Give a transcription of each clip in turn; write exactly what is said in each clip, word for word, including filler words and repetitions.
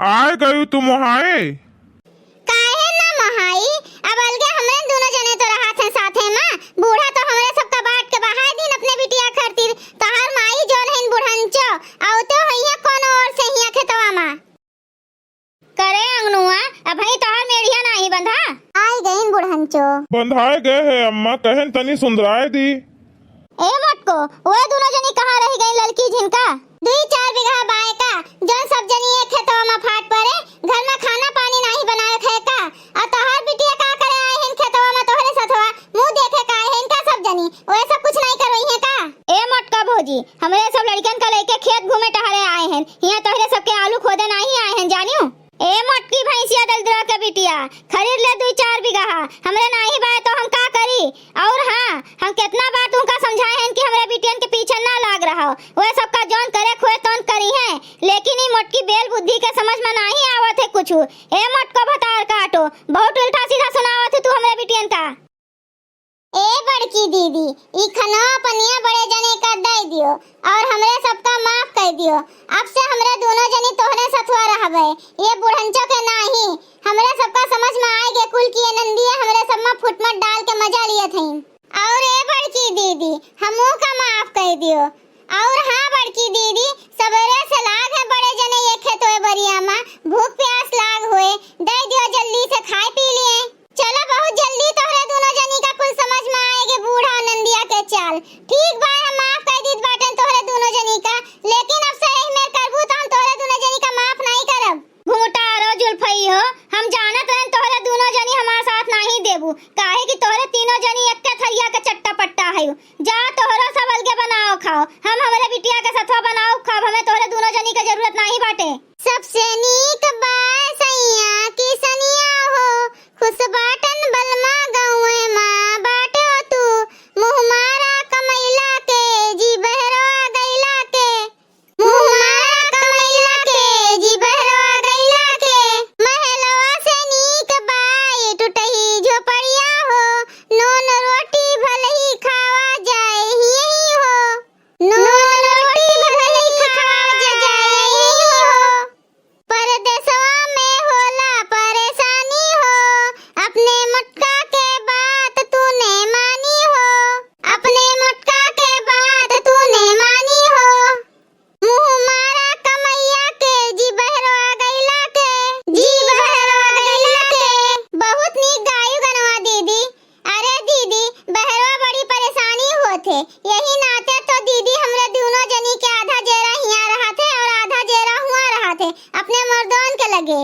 आए गयू तू मोहाए? काहे ना मोहाई, अब अलगे हमरे दुनो जने तो रहत हैं साथे मा। बूढ़ा तो हमरे सबका बाँट के बहाए दीन अपने बिटिया खातिर। तोहार माई जौन हईन बुढ़ंचो, अउते होइहैं कौनो ओर से हियाँ खेतवा मा। करे अंगनुआ, अबहीं तोहार मेढ़िया नाहीं बंधा? आइ गइन बुढ़ंचो। बंधाए गए है अम्मा, कहेन तनी सुंदराए दी। ए मोटको, ओए दुनो जनी कहाँ रहि गइन ललकी झिनका? दुइ चार बिगहा बाए का, जौन सब जनी एक खेतवा मा फाट परे, घर मा खाना पानी नाहीं बनाए थे का? अउ तोहार बिटिया का करे आए हइन खेतवा मा तोहरे सथवा? मुँह देखे का आए हइन का सब जनी? ओए सब कुछ नाहीं करोइहैं का? ए मोटका भौजी, हमरे सब लड़िकन का लइके खेत घूमे टहरे आए हइन, हियाँ तोहरे सबके आलू खोदे नाहीं आए हइन, जानियो। ए मोटकी भैंसिया दलिद्रा के बिटिया, खरीद ले दुइ चार बिगहा, हमरे नाहीं बाए तो हम का करी? अउर हाँ, हम केतना बार तुमका समझाए हइन कि हमरे बिटियन के पीछे ना लाग रहो, ओए सबका जौन करे खोए तौन करिहैं, लेकिन ई मोटकी बेल बुद्धि के समझ मा नाहीं आवत है कुछु। ए मोटको भतार काटो, बहुत उल्टा सीधा सुनावत है तू हमरे बिटियन का। ए बड़की दीदी, ई खनवा पनिया बड़े जने का दइ दियो अउर हमरे सबका माफ कइ दियो। अब से हमरे दुनो जनी तोहरे सथवा रहबे, ये बुढ़ंचो के नाहीं। हमरे सबका समझ मा आइ गे कुल कि ये नंदिया हमरे सब मा फुटमत डाल के मजा लियत हइन। अउर ए बड़की दीदी, हमहू का माफ कइ दियो। अउर हाँ बड़की दीदी, सबेरे से लाग है बड़े जने ये खेतवे बरिया मा, भूख प्यास लाग होए, दइ दियो जल्दी से खाए पी लिए। चलो बहुत जल्दी तोहरे दुनो जनी का कुल समझ मा आए गे बूढ़ा अउर नंदिया के चाल। ठीक बा, हम माफ कइ दीत बाटेन तोहरे दुनो जनी का, लेकिन अब से एह मेर करबू तो हम तोहरे दुनो जनी का माफ नाहीं करब। घुंघटारो जुल्फई हो, हम जानत रहेन तोहरे दुनो जनी हमार साथ नाहीं देबू, काहे कि तोहरे तीनो जनी एक्के थरिया के चट्टा पट्टा हयू। जा तोहरो सब अलगे बनाओ खाओ, हम हमरे बिटिया के सथवा बनाओ खाब, हमें तोहरे दुनो जनी के जरूरत नाहीं बाटे। सबसे नीक बा सैया की सनिया हो, खुश बाटन बलमा गौए मा बाटो तू, मुँह मारा कमैला के जी बहरवा गैला के। मुँह मारा कमैला के जी बहरवा गैला के, महलवा से नीक बाई टुटही झोपड़िया हो, नून रोटी भलही खावा जाए हियही हो, नून रोटी भलही खावा जाए हियही हो। परदेसवा में होला परेसानी हो, अपने मोटका के बात तूने मानी हो, अपने मोटका के बात तूने मानी हो। मुँह मारा कमैया के, जी बहरवा गैला के, जी बहरवा गैला के। बहुत नीक गायू गनवा दीदी। अरे दीदी, बहरवा बड़ी परेसानी होत है, यही नाते तो दीदी हमरे दुनो जनी के आधा जेरा हियाँ रहत है अउर आधा जेरा हुआँ रहत है, अपने मर्दोन के लगे।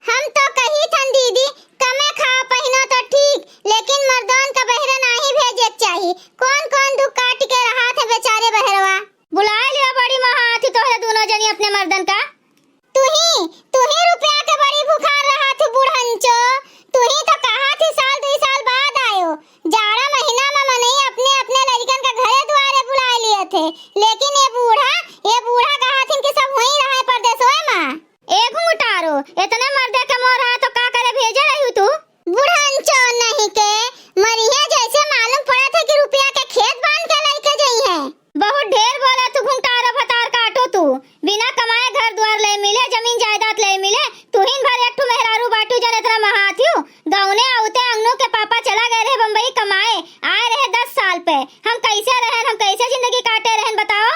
हम तो कही थन दीदी, कमे खाओ पहिनो तो ठीक, लेकिन मर्दोन का बहरे नाहीं भेजे के चाही। कौन कौन दुख काट के रहत है बेचारे बहरवा। बुलाए लिया बड़ी महाथी तोहरे दुनो जनी अपने मर्दन का। तुही, तुही रुपया के बड़ी भुखार रहत हू बुढ़ंचो। तुही तो कहत ही साल दुई साल बाद आयो। जाड़ा महीना मा मनई अपने, अपने लड़िकन का घरे दुआरे बुलाए लियत है। लेकिन ये बूढ़ा, ये बूढ़ा कहत हिन कि सब हुई रहे परदेसवे मा। ए घुंघटारो, इतने मर्दे के मोर है तो का करे भेजे रही तू? बुढ़ंचो नहीं के मरिहे जैसे मालूम पड़त है कि रुपया के खेत बांध के लइके जइहे। बहुत ढेर बोला तू घुंघटारो भतार काटो तू। बिना कमाए घर द्वार ले मिले, जमीन जायदाद ले मिले, तुहिन भर एक ठो मेहरारू बाटू जन इतना महाथियो। गौने आउते अंगनू के पापा चला गए रहे बम्बई कमाए, आए रहे दस साल पे। हम कैसे रहन, हम कैसे जिंदगी काटे रहन बताओ?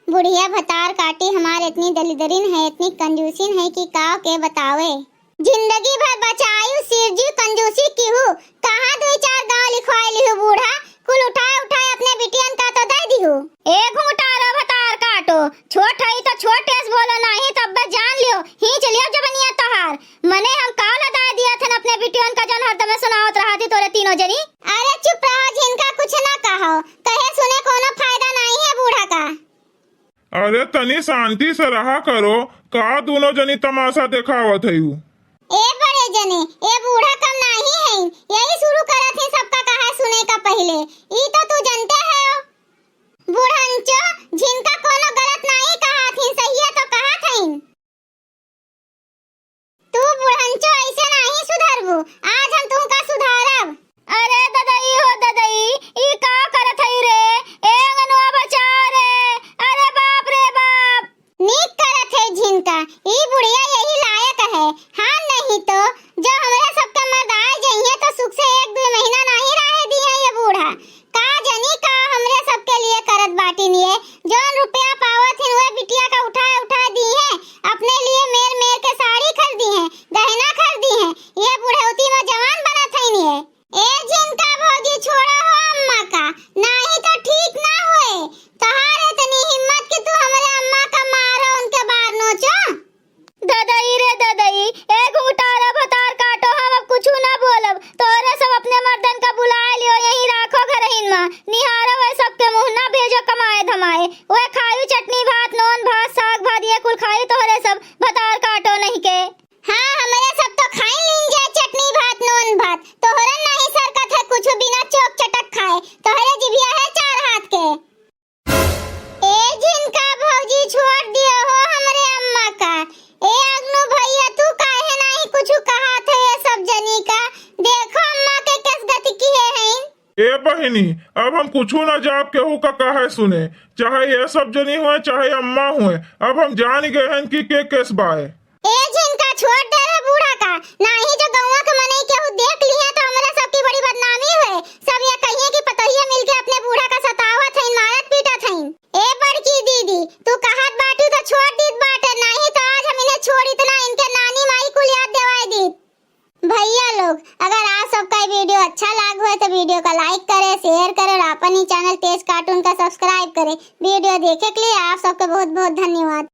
बुढ़िया भतार काटी हमार इतनी दलिदरिन है, इतनी कंजूसिन है कि काव के बतावे। जिंदगी भर बचायु सिरजू कंजूसी किहू, कहाँ दुई चार गाँव लिखवाए लिहू बूढ़ा, कुल उठाए उठाए अपने बिटियन का तो दे दिहू। ए घुंघटारो भतार काटो, छोट हई तो छोटे से बोलो, नाहीं तब बस जान लियो, हींच लियो जबनिया तोहार। मने हम काव लदाए दिया थन अपने बिटियन का जौन हरदमे सुनावत रहती तोरे तीनों जनी। अरे चुप रहो, जिनका कुछ ना कहो, कहे सुने कोनो फायदा नाहीं है बूढ़ा का। अरे तनी शांति से रहा करो, का दुनो जनी तमाशा देखावत हयू? ए बड़े जने, ए बूढ़ा कम नाहीं हईन, यही शुरू करत ही सबका कहा सुने का पहिले। ई तो तू जनते हो। बुढ़ंचो, जिनका कोनो गलत नाहीं कहत ही, सहिए तो कहत हईन। तू बुढ़ंचो ऐसे नाहीं सुधरबू, आज हम तुमका सुधारब। अरे ददई हो ददई, ई का करत हई रे? ए अंगनवा बचाओ रे, अरे बाप रे बाप। नीक करत है झिनका, ई बुढ़िया रुपया पावत हिन, उहे बिटिया का उठाए उठाए दीहें, अपने लिए मेर मेर के साड़ी खरीदी हैं, गहना खरीदी हैं, ये बुढ़ौती में जवान बनत हइन ये। ए झिनका भौजी, छोड़ा हो अम्मा का, नाही तो ठीक ना होए। तोहार इतनी हिम्मत कि तू हमरे अम्मा का मारो, उनके बार नोचो। ददई रे ददई, ए घुंघटारा भतार काटो, हम अब कुछु ना बोलब। तोहरे सब अपने मर्दन का बुलाए लियो, यहीं राखो घरहिन मा। निहारो वह सबके मुँह, ना भेजो कमाए धमाए। वह खायु चटनी भात, नोन भात, साग भात, ये कुल खायु तोहरे सब भतार काटो नहीं के। हाँ, हमरे सब तो खाई लीन जाए चटनी भात, नोन भात। तोहरे नहीं सरकत है कुछु बिना चोक चटक खाए। तोहरे जिभिया है चार हाथ के। ए झिनका भौजी, छोड़ दियो हो हमरे अम्मा का। ए अगनू भैया, तू काहे नाही कुछु कहात है ये सब जनी का? देखो अम्मा के केस गति किहे हईन। ए बहिनी, अब हम कुछु ना जाब केहू का काहे सुने, चाहे ये सब जनी हुए चाहे अम्मा हुए। अब हम जान गए हन कि के केस बाए। ए झिनका, छोड़ दे रे बूढ़ा का, नाही जो गौवा के मनई केहू देख लिहे तो हमरे सबकी बड़ी बदनामी होए। सब ये कहिए कि पतोहिया मिलके अपने बूढ़ा का सतावत हईन, मारत पीटत हईन। ए बड़की दीदी, तू कहत बाटू तो छोड़ दीत बाटे, नाही तो आज हम इन्हें छोड़ित ना, इनके नानी माई कुल याद देवाई दीत। भैया लोग, अगर आप सबका ये video अच्छा लाग होए तो video का like करे, share करे और अपन ही channel तेज cartoon का subscribe करे। Video देखे के लिए आप सबके बहुत बहुत धन्यवाद।